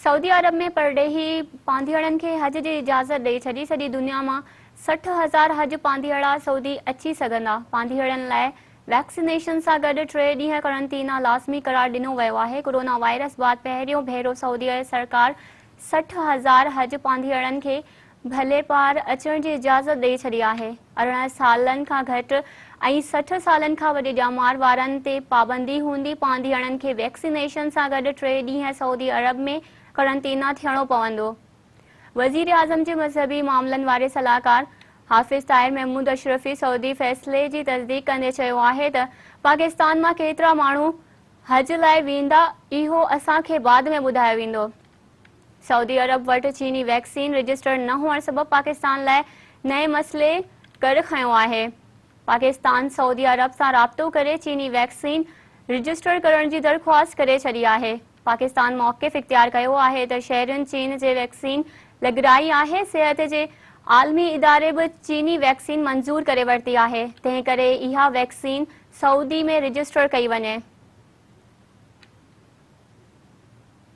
سعودي عرب ۾ پرڏيهي پانڌيئڙن کي حج جي اجازت ڏئي ڇڏي، سڄي دنيا مان 60 هزار حج پانڌيئڙا سعودي اچي سگهندا، پانڌيئڙن لاء ويڪسينيشن سان گڏ ٽي ڏينهن قرنطينه لازمي قرار ڏنو ويو آهي، ڪورونا وائرس بعد پهريون ڀيرو سعودي سرڪار 60 هزار حج پانڌيئڙن کي ڀلي پار اچڻ جي اجازت ڏئي ڇڏي آهي. 18 سالن کان گهٽ ۽ 60 سالن کان وڏي ڄمار وارن تي پابندي هوندي، پانڌيئڙن کي ويڪسينيشن سان گڏ ٽي ڏينهن سعودي عرب ۾ قرنطينه ٿيڻو پوندو. وزيراعظم جي مذهبي معاملن واري صلاحڪار حافظ طاهر محمود اشرفي سعودي فيصلي جي تصديق ڪندي چيو آهي ته پاڪستان مان ڪيترا ماڻهو حج لاء ويندا اهو اسان کي بعد ۾ ٻڌايو ويندو. سعودي عرب وٽ چيني ويڪسين رجسٽر نه هئڻ سبب پاڪستان لاء نئين مسئلي ڪر کنيو آهي. پاڪستان سعودي عرب سان رابطو ڪري چيني ويڪسين رجسٽر ڪرڻ جي درخواست ڪري ڇڏي آهي. پاڪستان موقف اختيار ڪيو آهي ته شهرين چين جي ويڪسين لڳرائي آهي، صحت جي عالمي اداري به چيني ويڪسين منظور ڪري ورتي آهي، تنهن ڪري اها ويڪسين سعودي ۾ رجسٽر ڪئي وڃي.